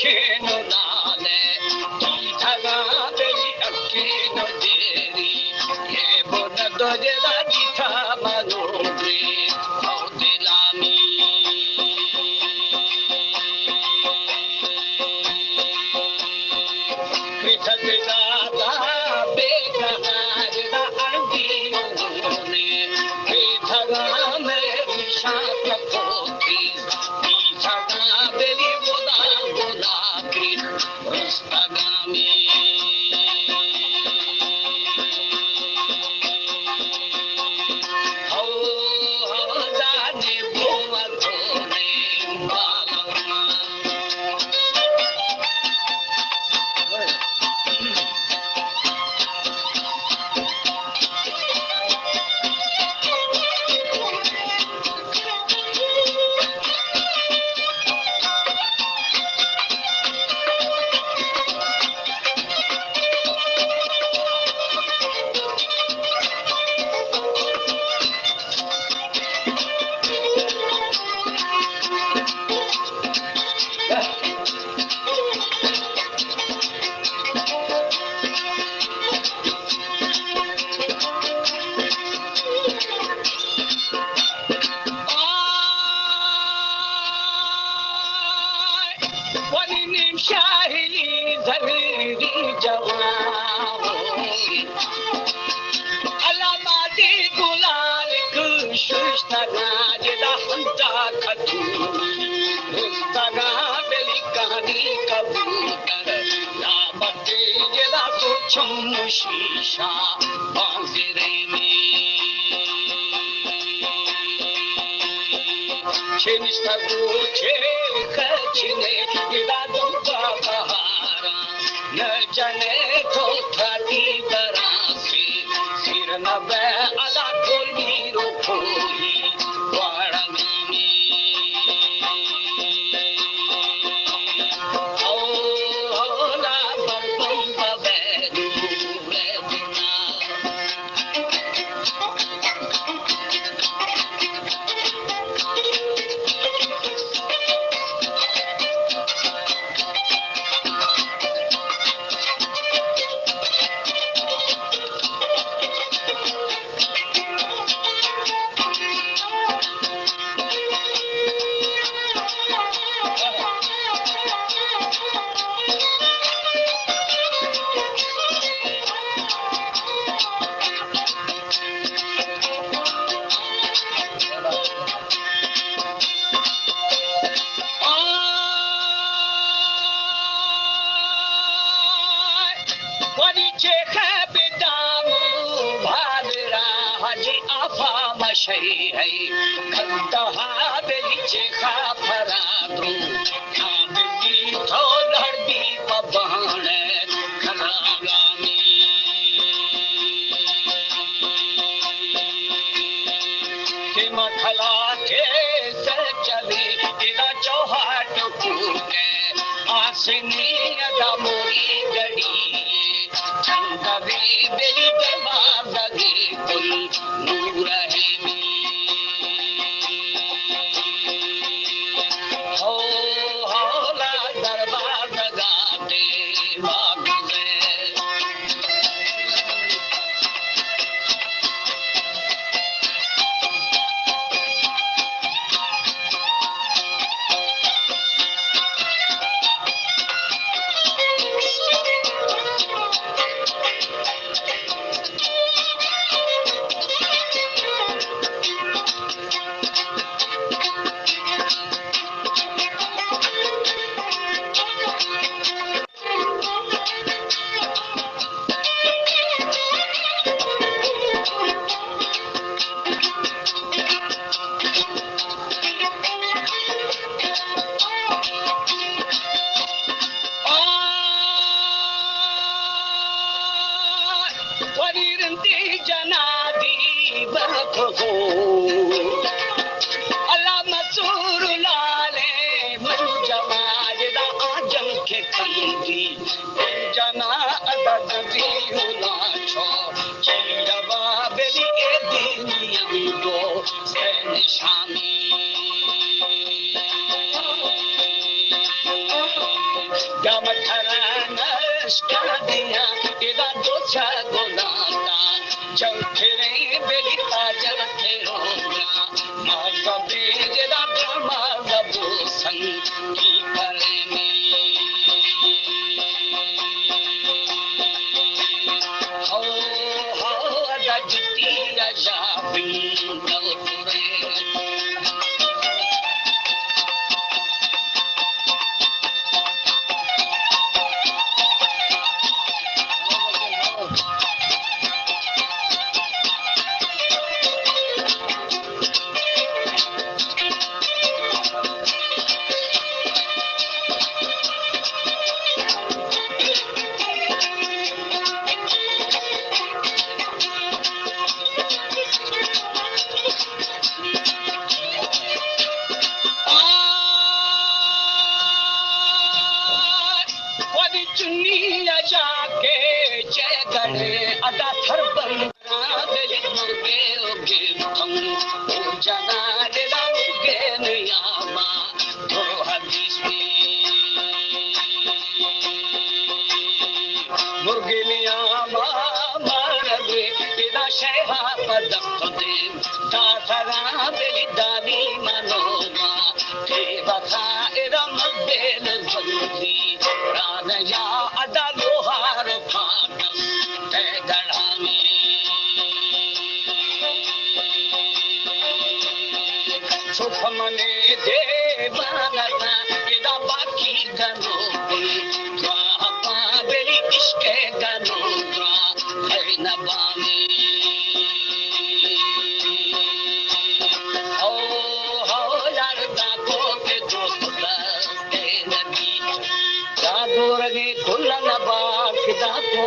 کین و نالے، جیتگاں بلی اکین و دیری، یہ بن دو جدا جیتا منوگری، او دلامی۔ کتگ دادا بے قرار دا اندی ہونے، کتگاں میں شاک پوتی، کتگاں بلی گدا گدا کی رستگامی۔ ہو، ہو، دادی بوتو نے بالما۔ ولی نیم شاہی زلیری جوان، علاماتی گلالک ششتگاں جدا ہندا کتو، رستگاں بلی کہانی کبوتر، لابتے جدا تو چم شیشہ بانزرینی۔ چنشتگو چے کچنے ادا دمبا بہاراں، نہ جنے تو تھاتی براں سے، سیر نہ بے علا گل میرو کوئی واڑا نامی۔ او، او، لا بلبم ببے دور دنا۔ ولی چہ خیب دامو بھادرا حاجی آفا مشئی ہے، کندہا بلی چہ خاپرا درو، کاں بلی تو لڑ بی پبانے کلاگانی۔ کہ مکھلا کے سر چلی، ادا چوہاٹ پوکے، آسنی ادا موری گڑی، چند بی بلی دروازگی کل نور ہے۔ ہو، ہو، لا دروازگا تے باگ دے۔ وری رندی جنادی بکو، اللہ مسور لالے من جمال دا آجم کے کندی، من جنا عدد دی لاچو، چیروا بلی اے دینی اندو سین شامی۔ دم ترانش کردیاں ادا دو چا گلاتا، جل ترے بلی تاجر تیرونگا، ماتا بیجدا دو ماتا بوسن کی کرنے۔ ہو، ہو، ادا جتی اجا بندل کرے۔ وتی چنی ءَ جاکے چہ گڑے ادا تھر بنداں، دل مرگے ءَ گپتاں، او جنان رنگے نیاما، تو حدیث بی مرگے نیاما، مرگے ادا شیہا پدم پدیم، تا ترا دل دانی منوما، تے بخا ارم بیل زندی، رانیا ادا لوہار پاٹم، تے گڑھانی۔ چپ منے دیوانتا، ادا باقی گنوکے، دعا پا بری عشق گنوکا، اے نبانی۔ ہو، ہو، یار داکو کے دوست دستے نبی۔ دادورگی کل نباک داکو